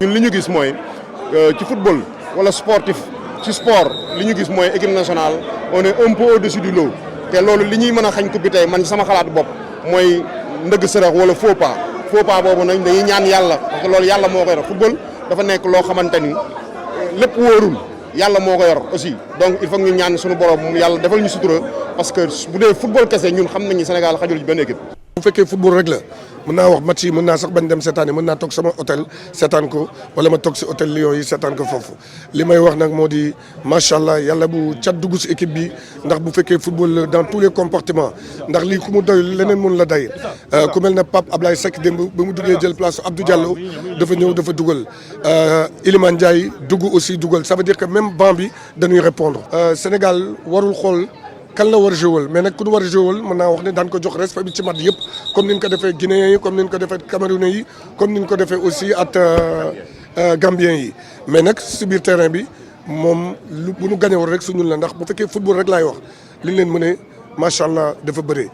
ñun li ñu gis mooy ci football wala sportif ci sport li ñu gis mooy équipe nationale on est un peu au-dessus du lot te loolu li ñuy mën a xañ coupe bi tey man sama xalaat bopp mooy ndëgg sërëx wala faux pas boobu nag dañuy ñaan yàlla parce que loolu yàlla moo ko yor football dafa nekk loo xamante ni lépp wóorul yàlla moo ko yor aussi donc il faut ñu ñaan suñu borom yàlla defal ñu sutura parce que bu dee football kese ñun xam nañu Sénégal xajul ci benn équipe. bu fekkee football rek la mën naa wax match yi mën naa sax bañ dem seetaan yi mën naa toog sama hôtel seetaan ko wala ma toog si hôtel Lions yi seetaan ko foofu li may wax nag moo di macha allah yàlla bu cat dugg si équipe bi ndax bu fekkee football dans tous les comportements ndax lii ku mu doy leneen mun la day ku mel ne Pape Ablaye Seck démb ba mu duggee jël place Abdou Diallo dafa ñëw dafa dugal Iliman Ndiaye dugg aussi dugal ça veut dire que même banc bi dañuy répondre Sénégal warul xool kan la war a jouer mais nag ku ñu war a jouer mën naa wax ne daan ko jox respect bi ci mat yëpp comme ni ñu ko defee Guinéens yi comme ni ñu ko defee Camerounais yi comme ni ñu ko defee aussi ak Gambiens yi mais nag si biir terrain bi moom lu bu ñu gañewul rek suñu la ndax bu fekkee football rek laay wax li ñu leen mënee macha allah dafa bëree.